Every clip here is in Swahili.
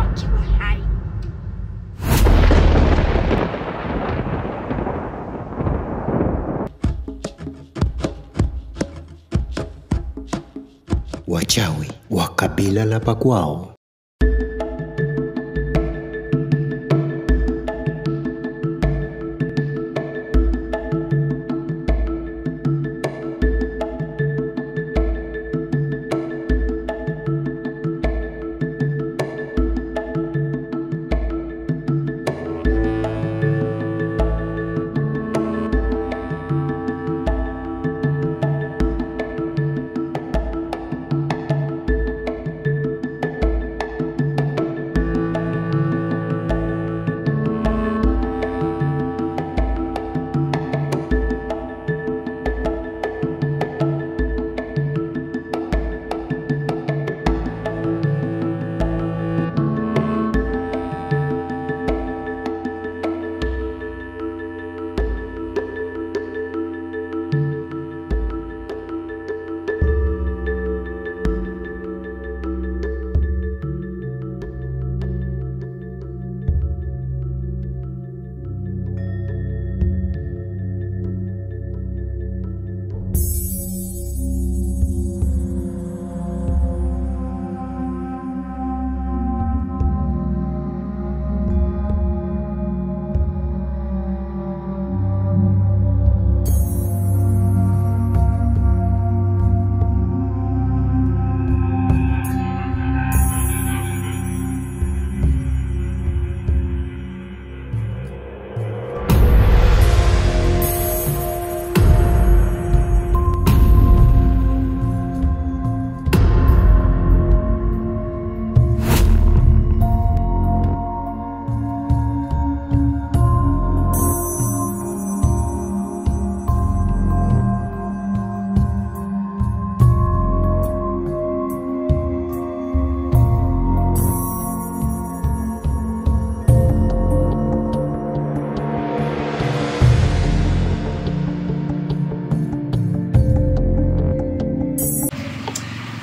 akiwa hai. Wachawi wa kabila la Pakwao.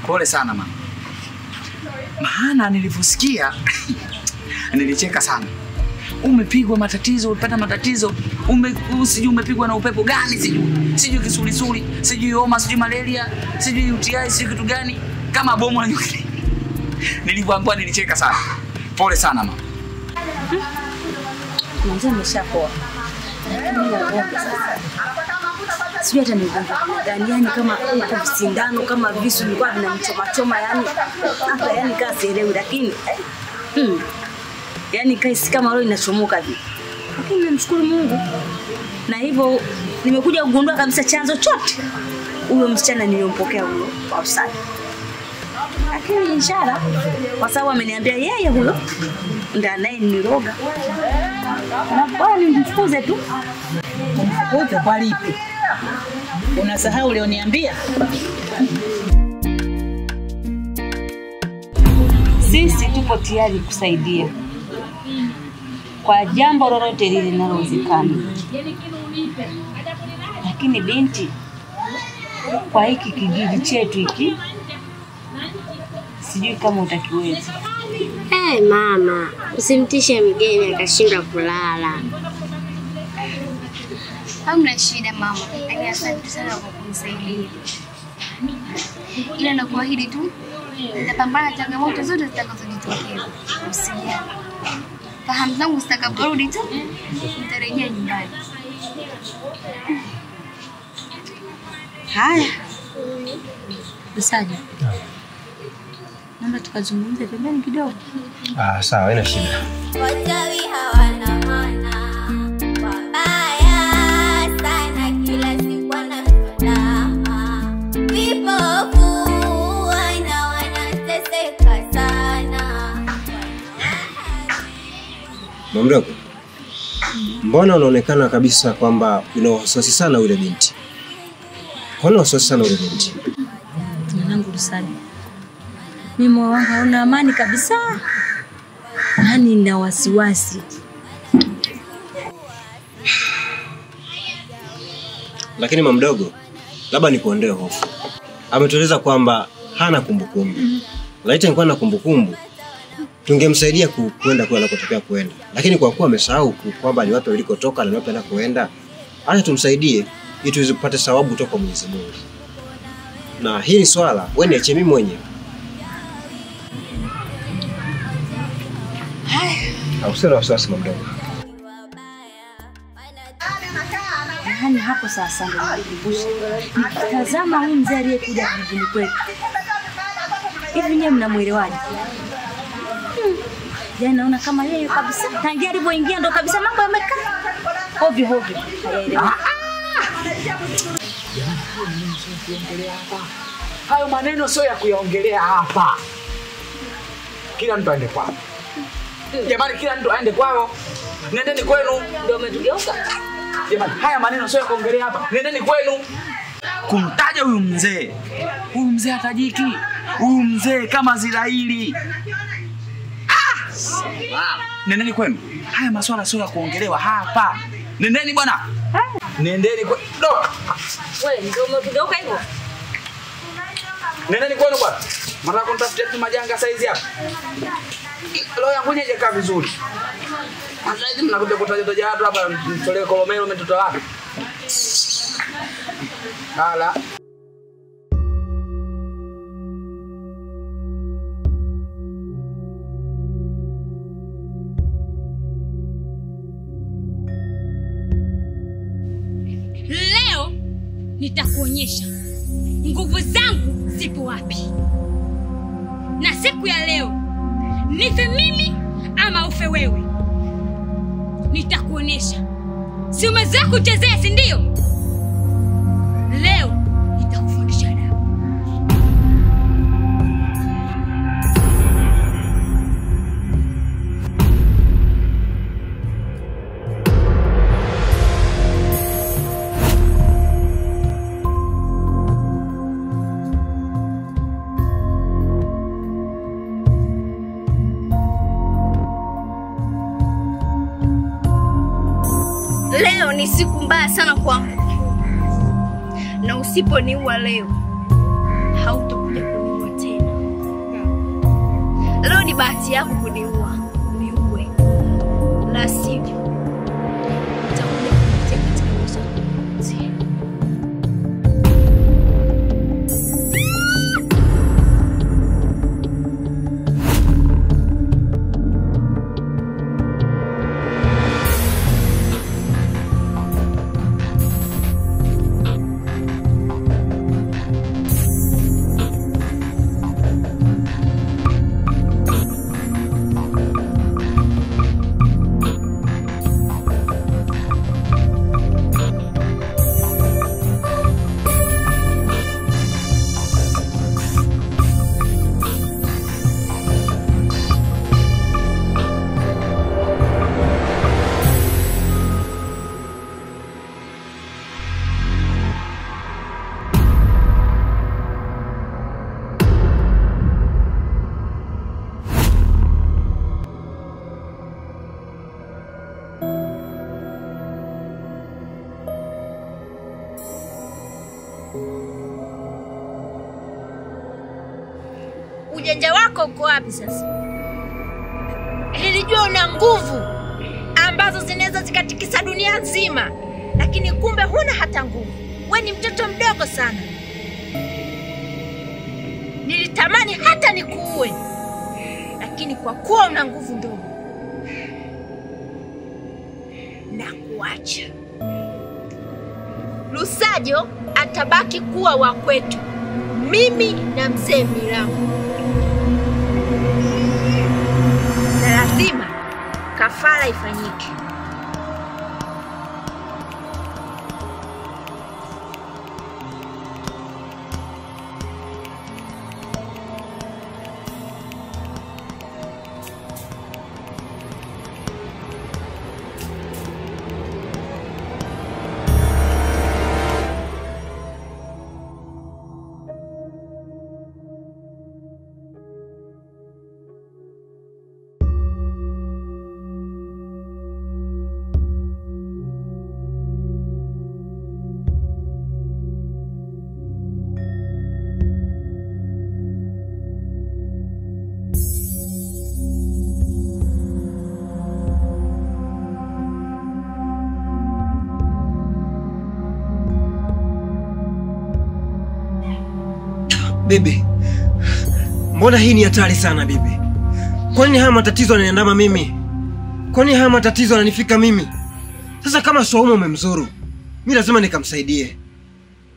Pole sana mama. Maana nilivyosikia nilicheka sana. Umepigwa matatizo, ulipata matatizo, sijui umepigwa na upepo gani sijui. Sijui kisulisuli, sijui homa, sijui malaria, sijui UTI, sijui kitu gani, kama bomu la nyuklia. Nilivyoambiwa nilicheka sana. Pole sana mama. Mwanzo nimeshapoa. Lakini naomba sasa. Sijui hata ni ugonjwa gani, yani kama huko sindano kama visu nilikuwa vinanichoma choma, yani hata yani kama sielewi, lakini yani kaisi kama roho inachomoka hivi. Lakini namshukuru Mungu. Na hivyo nimekuja kugundua kabisa chanzo chote huyo msichana niliyompokea huyo kwa usafi. Lakini inshallah kwa sababu ameniambia yeye huyo ndiye anayeniroga. Na bwana nimfukuze tu. Umfukuze kwa lipi? Unasahau ulioniambia? Sisi tupo tayari kusaidia kwa jambo lolote lile linalowezekana. Lakini binti, kwa hiki kijiji chetu hiki sijui kama utakiweza. Hey mama, usimtishe mgeni akashindwa kulala. Hamna shida mama, lakini asante sana kwa kunisaidia. Ila nakuahidi tu nitapambana changamoto zote zitakazojitokeza. Usijali. Fahamu zangu zitakaporudi tu nitarejea nyumbani. Haya. Msaji. Naomba tukazungumze pembeni kidogo. Ah, sawa, haina shida. Wachawi hawana maana. Wabaya sana kila siku wanatutama. Vipofu wana wanateseka sana. Mamdogo, mbona unaonekana kabisa kwamba una wasiwasi sana yule binti? Kwa nini wasiwasi sana yule binti? Mwanangu Rusadi, mimi moyo wangu hauna amani kabisa. Yaani nina wasiwasi. Lakini mamdogo, labda nikuondoe hofu. Ametueleza kwamba hana kumbukumbu. Laiti angekuwa na kumbukumbu, Tungemsaidia kwenda kule anakotokea kwenda. Lakini kwa kuwa amesahau kwamba ni wapi alikotoka na wapi anakoenda, acha tumsaidie ili tuweze kupata thawabu kutoka kwa Mwenyezi Mungu. Na hili swala wewe niache mimi mwenyewe. Haya. Usiwe na wasiwasi mdogo. Yaani hapo sasa ndio nilikumbusha. Nikitazama huyu mzee aliyekuja kijijini kwetu. Hivi nyewe mnamuelewaje? Yaani naona kama yeye kabisa tangia alipoingia ndo kabisa mambo yamekaa ovyo ovyo. Hayaeleweki. Hayo maneno sio ya kuyaongelea hapa. Kila mtu aende kwao. Jamani, kila mtu aende kwao. Nendeni kwenu. Ndio umetugeuka. Jamani, haya maneno sio ya kuongelea hapa. Nendeni kwenu. Kumtaja huyu mzee. Huyu mzee hatajiki. Huyu mzee kama Ziraili. Nendeni kwenu. Haya maswala sio ya kuongelewa hapa. Nendeni bwana. Nendeni kwenu. Wewe ndio umetugeuka hivyo. Nendeni kwenu bwana. Mara kunitafutia tu majanga saizi hapa. Leo yangu haijakaa vizuri. Sasa hivi mnakuja kutaja taja watu hapa, mtolee kolomelo mtoto wapi? Hala. Leo nitakuonyesha nguvu zangu zipo wapi. Na siku ya leo nife mimi ama ufe wewe. Nitakuonyesha. Si umezoea kuchezea, si ndio? Leo nitakufundisha adabu. Leo ni siku mbaya sana kwangu. Na usiponiua leo, hautokuja kuniua tena. Leo ni bahati yako kuniua, niue. La sivyo, utakuja kunitia katika maisha yako. Ujanja wako uko wapi sasa? Nilijua una nguvu ambazo zinaweza zikatikisa dunia nzima, lakini kumbe huna hata nguvu. We ni mtoto mdogo sana. Nilitamani hata nikuue, lakini kwa kuwa una nguvu ndogo, nakuacha. Lusajo atabaki kuwa wa kwetu, mimi na mzee Milambo. Na lazima kafara ifanyike. Bibi, mbona hii ni hatari sana bibi? Kwa nini haya matatizo yananiandama mimi? Kwa nini haya matatizo yananifika mimi? Sasa kama Swaumu umemzuru, mimi lazima nikamsaidie.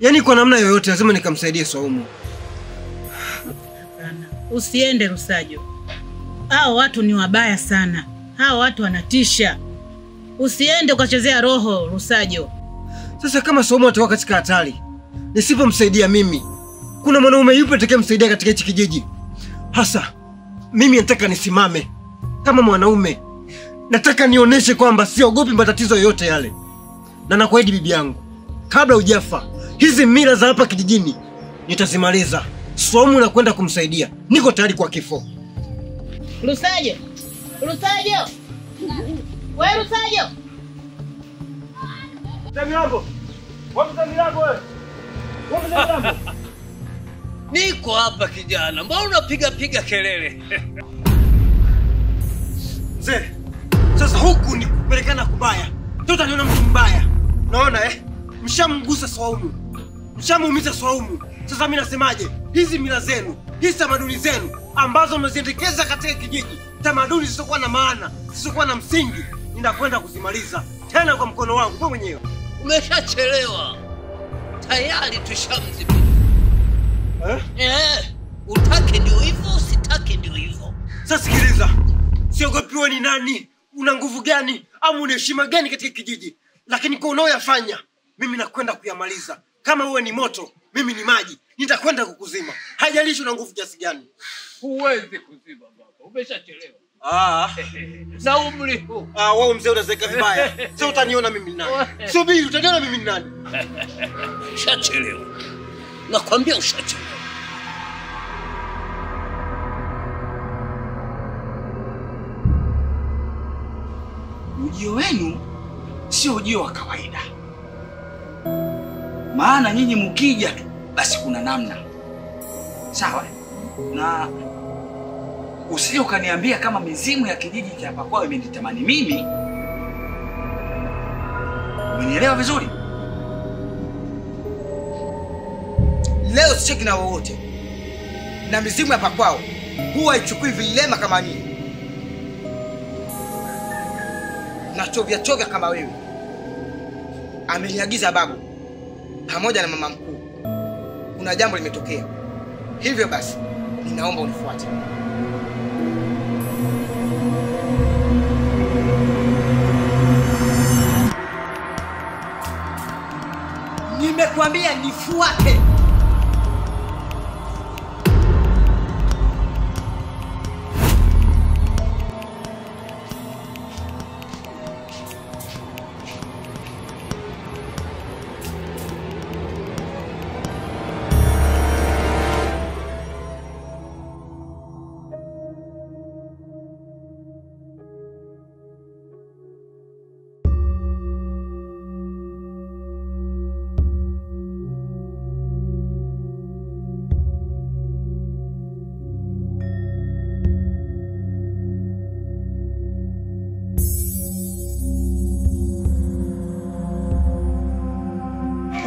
Yaani kwa namna yoyote lazima nikamsaidie Swaumu. Usiende Rusajo. Hao watu ni wabaya sana. Hao watu wanatisha. Usiende ukachezea roho Rusajo. Sasa kama Swaumu atakuwa katika hatari, nisipomsaidia mimi, kuna mwanaume yupi atakayemsaidia katika hichi kijiji? Hasa mimi nataka nisimame kama mwanaume. Nataka nionyeshe kwamba siogopi matatizo yoyote yale. Na nakuahidi bibi yangu, kabla hujafa, hizi mila za hapa kijijini nitazimaliza. Swaumu na kwenda kumsaidia. Niko tayari kwa kifo. Rusajo! Rusajo! Wewe Rusajo! Mzee Milambo! Wewe Mzee Milambo wewe! Wewe Mzee Milambo! Niko hapa kijana. Mbona unapiga piga kelele? Mzee, sasa huku ni kupelekana kubaya. Mtoto aniona mtu mbaya. Unaona eh? Mshamgusa Swaumu. Mshamuumiza Swaumu. Sasa mimi nasemaje? Hizi mila zenu, hizi tamaduni zenu ambazo mmeziendekeza katika kijiji, tamaduni zisizokuwa na maana, zisizokuwa na msingi, ninakwenda kuzimaliza tena kwa mkono wangu wewe mwenyewe. Umeshachelewa. Tayari tushamdhibiti. Eh? Utake ndio hivyo, usitake ndio hivyo. Sasa sikiliza. Siogopiwe ni nani, una nguvu gani au una heshima gani katika kijiji, lakini kwa unaoyafanya mimi nakwenda kuyamaliza. Kama wewe ni moto, mimi ni maji, nitakwenda kukuzima. Haijalishi una nguvu kiasi gani. Huwezi kuzima baba, umeshachelewa. Na umri huu. Wewe mzee unazeeka vibaya. Sasa utaniona mimi ni nani? Subiri, utaniona mimi ni nani? Ushachelewa. Nakwambia ushachelewa. Ujio wenu sio ujio wa kawaida. Maana nyinyi mkija tu basi kuna namna. Sawa? Na usije ukaniambia kama mizimu ya kijiji cha hapa kwao imenitamani mimi. Umenielewa vizuri? Leo sicheki na wowote. Na mizimu ya pakwao huwa haichukui vilema kama nyinyi. Na chovya chovya kama wewe. Ameniagiza babu pamoja na mama mkuu. Kuna jambo limetokea. Hivyo basi ninaomba unifuate. Nimekuambia nifuate.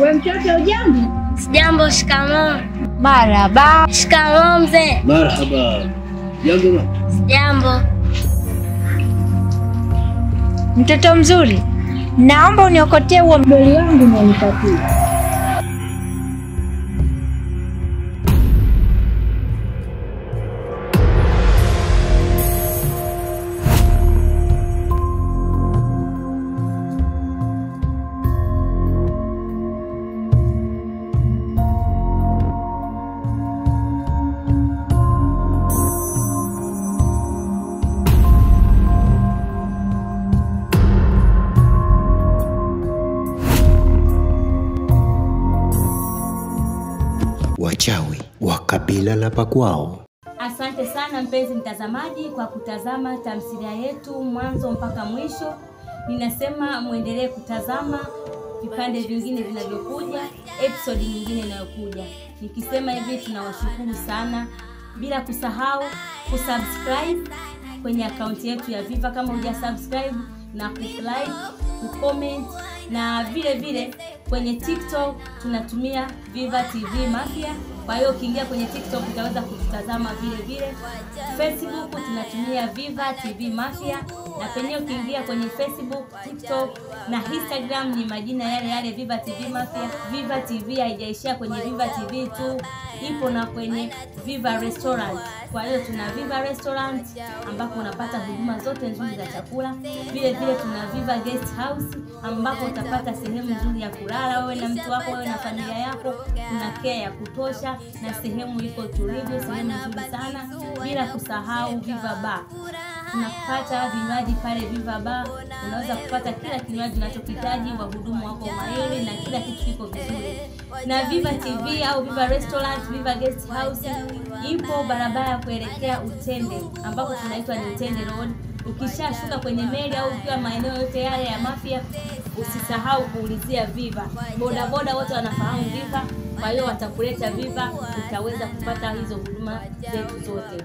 We mtoto ujambo? Sijambo, shikamoo. Marhaba. Shikamoo mzee. Marhaba. Jambo mama. Sijambo. Mtoto mzuri, naomba uniokotee huo mdoli wangu na unipatie. Wachawi wa kabila la Pakwao. Asante sana mpenzi mtazamaji kwa kutazama tamthilia yetu mwanzo mpaka mwisho. Ninasema muendelee kutazama vipande vingine vinavyokuja, episode nyingine inayokuja. Nikisema hivi tunawashukuru sana, bila kusahau kusubscribe kwenye akaunti yetu ya Viva kama hujasubscribe, na kulike, kucomment, na vile vile kwenye TikTok tunatumia Viva TV Mafia. Kwa hiyo ukiingia kwenye TikTok utaweza kututazama vile vile. Facebook tunatumia Viva TV Mafia, na penyewe ukiingia kwenye Facebook, TikTok na Instagram ni majina yale yale Viva TV Mafia. Viva TV haijaishia kwenye Viva TV tu, ipo na kwenye Viva Restaurant. Kwa hiyo tuna Viva Restaurant ambapo unapata huduma zote nzuri za chakula. Vile vile tuna Viva Guest House ambapo utapata sehemu nzuri ya kulala wewe na mtu wako, wewe na familia yako. Kuna care ya kutosha na sehemu iko tulivu, sehemu nzuri sana. Bila kusahau Viva Bar. Unapata vinywaji pale Viva Bar, unaweza kupata kila kinywaji unachokihitaji, wahudumu wako mahiri na kila kitu kiko vizuri. Na Viva TV au Viva Restaurant, Viva Guest House ipo barabara ya kuelekea Utende ambapo tunaitwa ni Utende Road. Ukishashuka kwenye meli au ukiwa maeneo yote yale ya Mafia, usisahau kuulizia Viva. Boda boda wote wanafahamu Viva, kwa hiyo watakuleta Viva, utaweza kupata hizo huduma zetu zote.